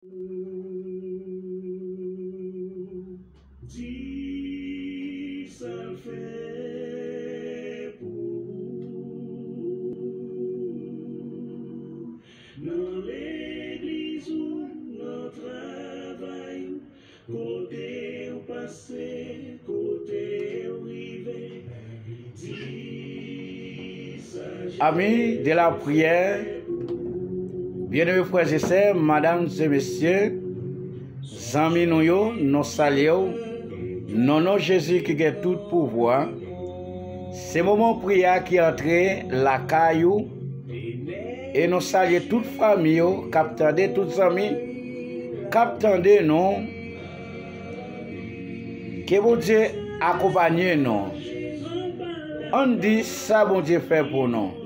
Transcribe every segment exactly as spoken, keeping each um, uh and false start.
Di sa l fè pou ou. Nan legliz ou, nan travay ou, kote w pase, kote w rive. Ami de la priyè, byeneme frè e sè, madanm e mesye, zanmi nou yo, nou salye w. Nan non Jezi ki gen tout pouvwa, se moman priyè a ki antre lakay ou. E nou salye tout fanmi yo k ap tande, tout zanmi k ap tande nou. Ke Bondye akonpanye nou. Ann di sa Bondye fè pou nou.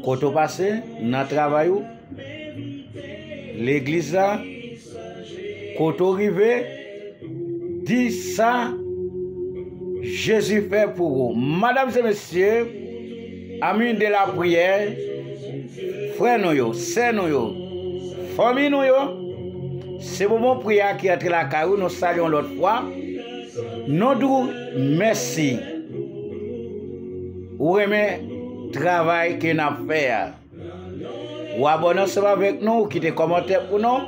Kote w pase, nan travay ou, legliz la, kote w rive, di sa Jezi fè pou ou. Madanm e mesye, ami de la priyè, frè nou yo, sè nou yo, fanmi nou yo, se moman priyè a ki antre lakay ou, nou salye yon lòt fwa. Nou di w mèsi. Ou renmen travay ke n ap fè a. Ou abòne ansanm avèk nou, ou kite kòmantè pou nou,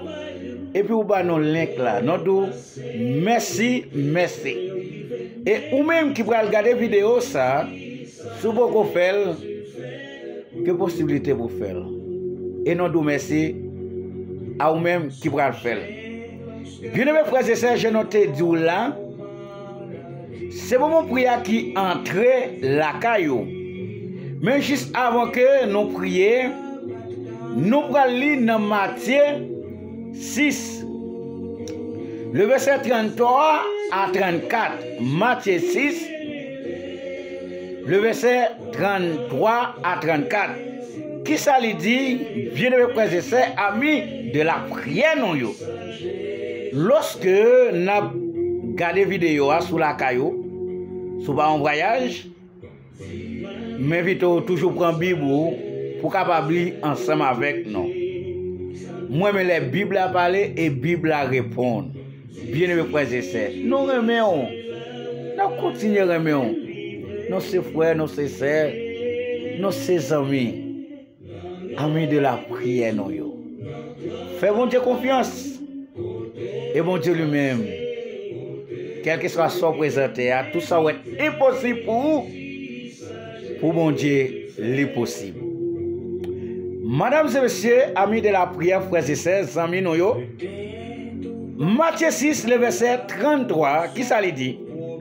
epi ou ba nou link la. Nou di w mèsi, mèsi. E ou menm ki pral gade videyo sa, si w poko fè l, gen posiblite pou w fè l. E nou di w mèsi a ou menm ki pral fè l. Byeneme frè e sè, jan nou te di w la, se moman priyè a ki antre lakay ou. Men jis avan ke nou priye, nou pral li nan Matye sis, le vèsè tranntwa a trannkat. Matye sis, le vèsè tranntwa a trannkat. Kisa li di, byeneme frè e sè, ami de la priyè nou yo? Lòske n ap gade videyo a sou lakay ou, si w pa yon vwayaj, m envite w toujou pran Bib ou pou w kapab li ansanm avèk nou. Mwen renmen lè Bib la pale e Bib la reponn. Byeneme frè e sè, nou renmen w. N ap kontinye renmen w. Nou se frè, nou se sè, nou se zanmi. Ami de la priyè nou yo. Fè Bondye konfyans. E Bondye li menm, kèlkeswa sa w prezante a, tout sa w wè enposib pou ou, pou Bondye, li posib. Madanm e mesye, ami de la priyè, frè e sè, zanmi nou yo, Matye sis, le vèsè tranntwa, kisa li di?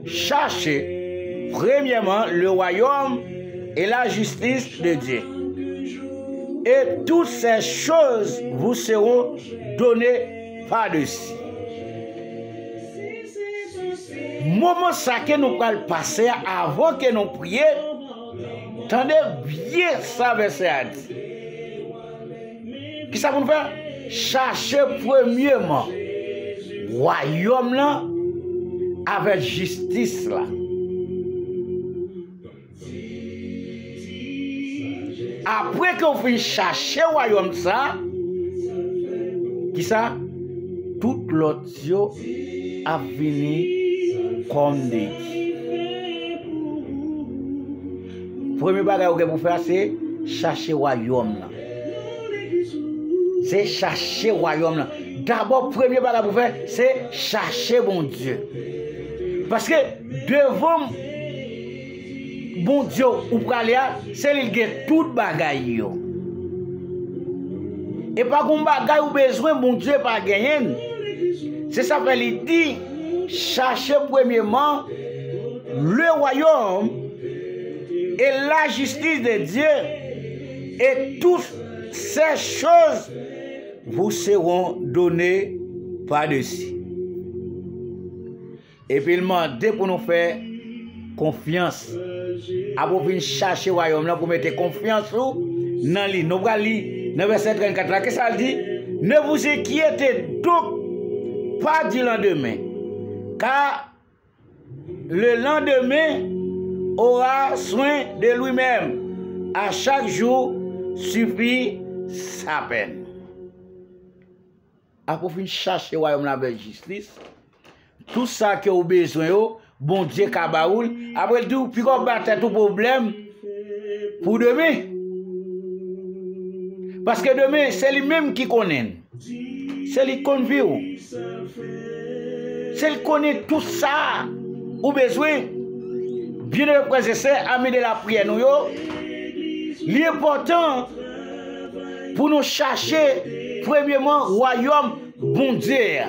Cherchez premièrement le royaume et la justice de Dieu, et toutes ces choses vous seront données par-dessus. Moman sa ke nou pral pase a, avan ke nou priye, tande byen sa vèsè a di. Kisa pou n fè? Chache premyeman wayòm lan avèk jistis la. Apre ke w fin chache wayòm sa, kisa? Tout lòt yo ap vini kòm degi. Premye bagay ou gen pou fè a, se chache wayòm lan. Se chache wayòm lan. Dabò, premye bagay pou fè, se chache Bondye. Paske devan Bondye ou prale a, se li ki gen tout bagay yo. E pa gon bagay ou bezwen, Bondye pa genyen l. Se sa fè li di, chache premyeman le royaume et la justice de Dieu, et toutes ces choses vous seront données par-dessus. Epi l mande pou nou fè konfyans. Apre w fin chache wayòm lan pou mete konfyans ou nan li. Nou pral li nan vèsè trannkat la. Kisa l di? Ne vous inquiétez donc pas du lendemain, car le lendemain aura soin de lui-même. À chaque jour suffit sa peine. Apre w fin chache wayòm la avèk jistis, tout sa ke w bezwen yo, Bondye ka ba ou l. Apre l di w, piga w ba tèt ou pwoblèm pou demen. Paske demen, se li menm ki konnen l. Se li k konn vi w. Se li k konnen tout sa ou bezwen. Byeneme frè e sè, ami de lapriyè nou yo, li enpòtan pou nou chache premyeman wayòm Bondye a.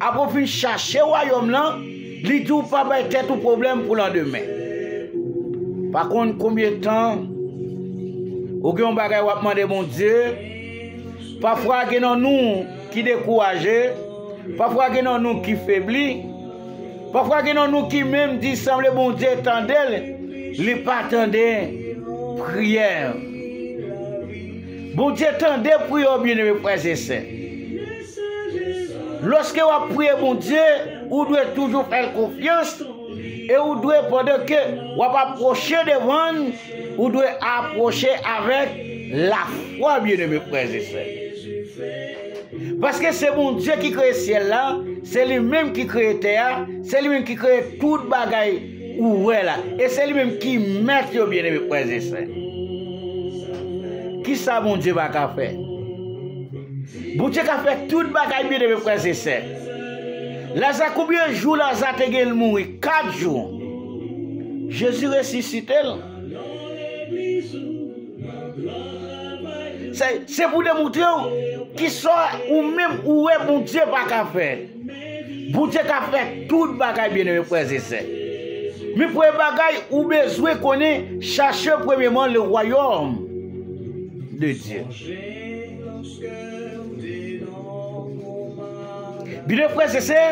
Apre w fin chache wayòm lan, li di w pa bay tèt ou pwoblèm pou landemen. Pa konn konbyen tan ou gen yon bagay w ap mande Bondye, pafwa gen nan nou ki dekouraje, pafwa gen nan nou ki febli, pafwa gen nan nou ki menm di sanble Bondye tande l, li pa tande priyè. Bondye tande priyè w, byeneme frè e sè. Lòske w ap priye Bondye, ou dwe toujou fè l konfyans, e ou dwe, pandan ke w ap apwoche devan l, ou dwe apwoche avèk lafwa, byeneme frè e sè. Paske se Bondye ki kreye syèl la, se li menm ki kreye tè a, se li menm ki kreye tout bagay ou wè la, e se li menm ki mèt yo, byeneme frè e sè. Kisa Bondye pa ka fè? Bondye ka fè tout bagay, byeneme frè e sè. Laza, konbyen jou Laza te gen l mouri? Kat jou. Jezi resisite l. Se, se pou demontre w kisa ou menm ou wè Bondye pa ka fè. Bondye ka fè tout bagay, byeneme frè e sè. Men premye bagay ou bezwen konnen, chache premyeman le royaume de Dieu. Byeneme frè e sè,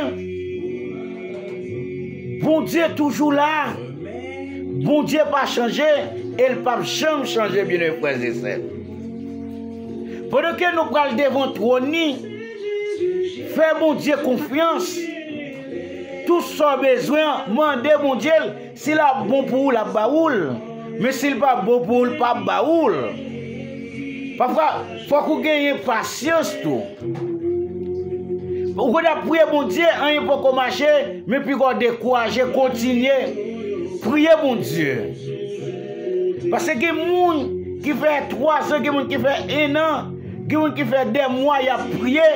Bondye toujou la. Bondye pa chanje e l p ap janm chanje, byeneme frè e sè. Pandan ke nou pral devan twòn li, fè Bondye konfyans. Tout sa w bezwen an, mande Bondye l. Si l ap bon pou ou, l ap ba ou l. Men si l p ap bon pou ou, l p ap ba ou l. Pafwa, fòk ou genyen pasyans tou. Ou konn ap priye Bondye, anyen poko mache, men piga w dekouraje, kontinye priye Bondye. Paske gen moun ki fè twa zan, gen moun ki fè en an, gen moun ki fè dè mwa y ap priye,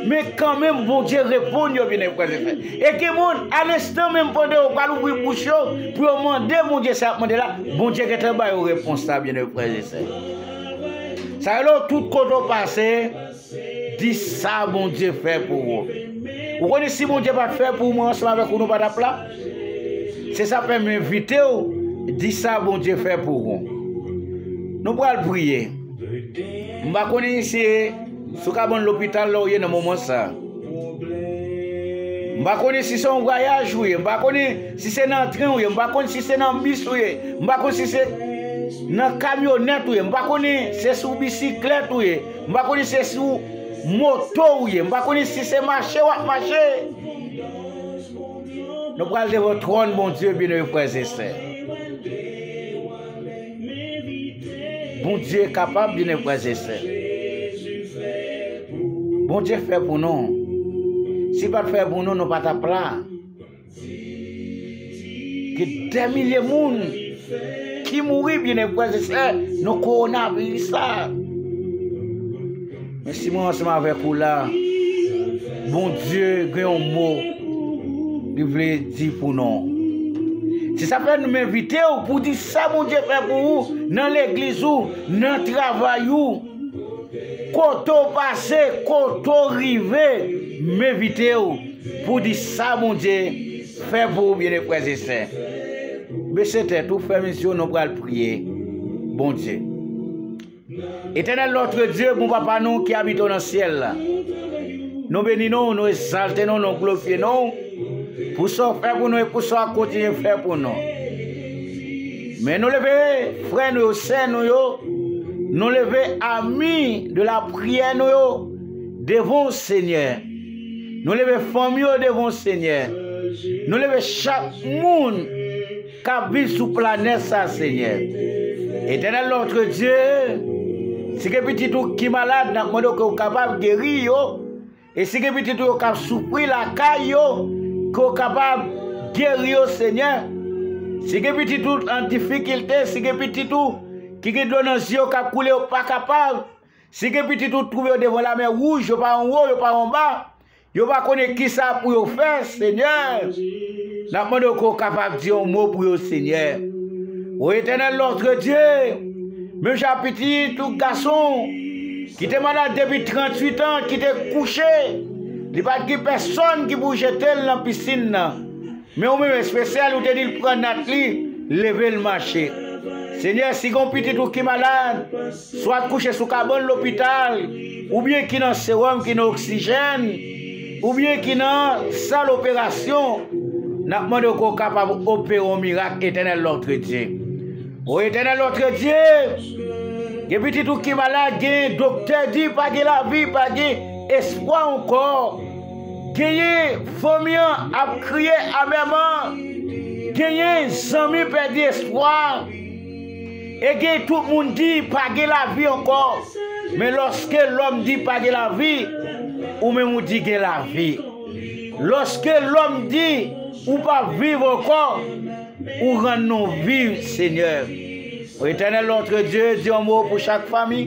men kanmenm Bondye reponn yo, byeneme frè e sè. E gen moun, a lenstan menm, pandan yo pral ouvri bouch yo pou yo mande Bondye sa y ap mande la, Bondye gentan ba yo repons la, byeneme frè e sè. Sa rele w tout kote w pase, di sa Bondye fè pou ou. Ou konnen si Bondye pa t fè pou mwen ansanm avèk ou, nou pa t ap la. Se sa fè m envite w, di sa Bondye fè pou ou. Nou pral priye. M pa konnen si, si w ka bann lopital la w ye nan moman sa. M pa konnen si se yon vwayaj ou ye. M pa konnen si se nan tren ou ye. M pa konnen si se nan bis ou ye. M pa konnen si se nan kamyonèt ou ye. M pa konnen si se sou bisiklèt ou ye. M pa konnen si se sou moto ou ye. M pa konnen si se mache w ap mache. Nou pral devan twòn Bondye, byeneme frè e sè. Bondye kapab, byeneme frè e sè. Bondye fè pou nou. Si l pa t fè pou nou, nou pa t ap la. Gen dè milye moun ki mouri, byeneme frè e sè, nan kowonaviris la. Men si mwen ansanm avèk ou la, Bondye gen yon mo li vle di pou nou. Se sa fè nou envite w pou di sa Bondye fè pou ou nan legliz ou, nan travay ou, kote w pase, kote w rive, m envite w pou di sa Bondye fè pou ou, byeneme frè e sè. Bese tèt ou, fèmen zye w, nou pral priye Bondye. Etènèl, notre Dieu, bon Papa nou ki abite nan syèl la, nou beni nou, nou egzalte nou, nou glorifye nou pou sa w fè pou nou e pou sa w ap kontinye fè pou nou. Men nou leve frè nou yo, sè nou yo, nou leve ami de lapriyè nou yo devan w, Senyè. Nou leve fanmi yo devan w, Senyè. Nou leve chak moun k ap viv sou planèt sa, Senyè. Etènèl, notre Dieu, si gen pitit ou ki malad, n ap mande w ke w kapab geri yo, E si gen pitit ou yo k ap soufri lakay yo, ke w kapab geri yo, Senyè. Si gen pitit ou an difikilte, si gen pitit ou ki gen dlo nan zye yo k ap koule, yo pa kapab. Si gen pitit ou twouve yo devan lamè wouj, yo pa anwo, yo pa anba, yo pa konnen kisa pou yo fè, Senyè. N ap mande w ke w kapab di yon mo pou yo, Senyè. O Etènèl, notre Dieu, menm jan pitit ou gason ki te malad depi tranntuit an, ki te kouche, li pa t gen pèsonn ki pou jete l nan pisin nan. Men ou menm espesyal, ou te di l pran nat li, leve l mache. Senyè, si gon pitit ou ki malad, swa kouche sou kabann lopital, oubyen ki nan sewòm, ki nan oksijèn, oubyen ki nan sal operasyon, n ap mande w ke w kapab opere yon mirak, Etènèl notre Dieu. O Etènèl notre Dieu, gen pitit ou ki malad, gen doktè di pa gen lavi, pa gen espwa ankò. Genyen fanmi an ap kriye amèman. Genyen zanmi pèdi espwa. E gen tout moun di pa gen lavi ankò. Men lòske lòm di pa gen lavi, ou menm ou di gen lavi. Lòske lòm di ou p ap viv ankò, ou rann nou viv, Senyè. O Etènèl, notre Dieu, di yon mo pou chak fanmi.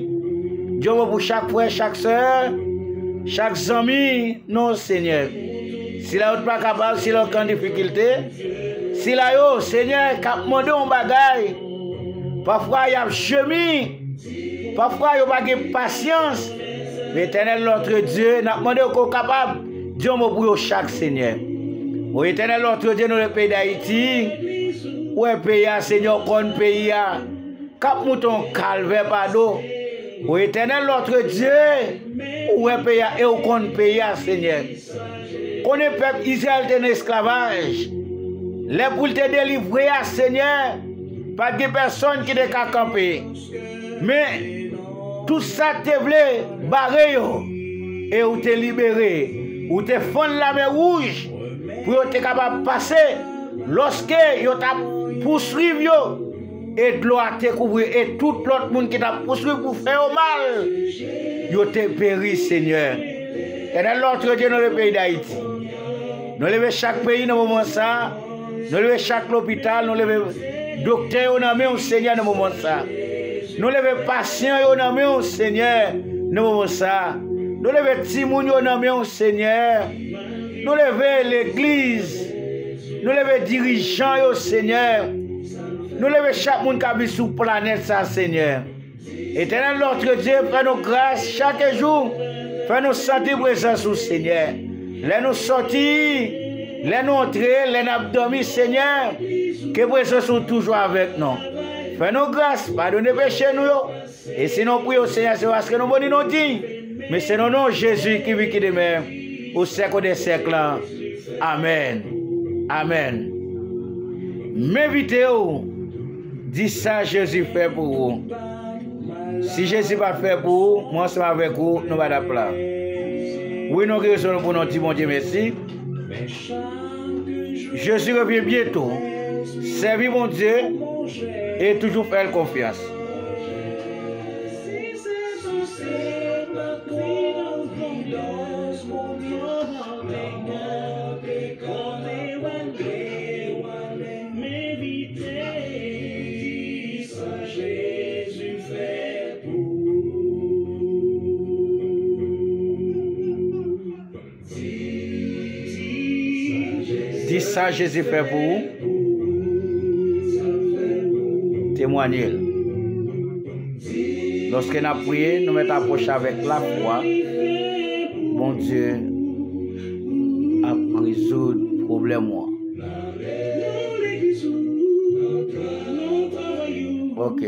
Di yon mo pou chak frè, chak sè, chak zanmi nou, Senyè. Sila yo t pa kapab, sila yo k an difikilte, sila yo, Senyè, k ap mande yon bagay. Pafwa, y ap jemi. Pafwa, yo pa gen pasyans. Men Etènèl, notre Dieu, n ap mande w ke w kapab di yon mo pou yo chak, Senyè. O Etènèl, notre Dieu, nou le peyi Dayiti. Ou wè peyi a, Senyè, ou konn peyi a k ap moute yon kalvè pa do. O Etènèl, notre Dieu, ou wè peyi a e ou konn peyi a, Senyè. Konnen pèp Izrayèl te nan esklavaj. Lè pou l te delivre a, Senyè, pa t gen pèsonn ki te ka kanpe. Men, tout sa k te vle bare yo, e ou te libere. Ou te fann lamè wouj pou yo te kapab pase. Lòske yo t ap pouswiv yo, e dlo a te kouvri, e tout lòt moun ki t ap pouswiv pou fè yo mal, yo te peri, Senyè. Etènèl, notre Dieu, nou le peyi Dayiti. Nou leve chak peyi nan moman sa a. Nou leve chak lopital, nou leve doktè yo nan men w, Senyè, nan moman sa a. Nou leve pasyan yo nan men w, Senyè, nan moman sa a. Nou leve timoun yo nan men w, Senyè. Nou leve legliz. Nou leve dirijan yo, Senyè. Nou leve chak moun k ap viv sou planèt sa, Senyè. Etènèl, notre Dieu, fè nou gras chak jou. Fè nou santi prezans ou, Senyè. Lè nou sòti, lè nou antre, lè n ap dòmi, Senyè, ke prezans ou toujou avèk nou. Fè nou gras, padone peche nou yo. E si nou priye w, Senyè, se paske nou boni, nou diy. Men se nan non Jezi ki viv, ki demè, o syèk dè syèk la. Amèn. Amèn. M envite w, di sa Jezi fè pou ou. Si Jezi pa t fè pou ou, mwen ansanm avèk ou, nou pa t ap la. Wi, nou gen rezon pou nou di Bondye mèsi. Jezi revyen byento. Sèvi Bondye e toujou fè l konfyans. Di sa Jezi fè pou ou. Temwanye l. Lòske n ap priye, nou mèt apwoche avèk lafwa. Bondye ap rezoud pwoblèm ou an. Ok.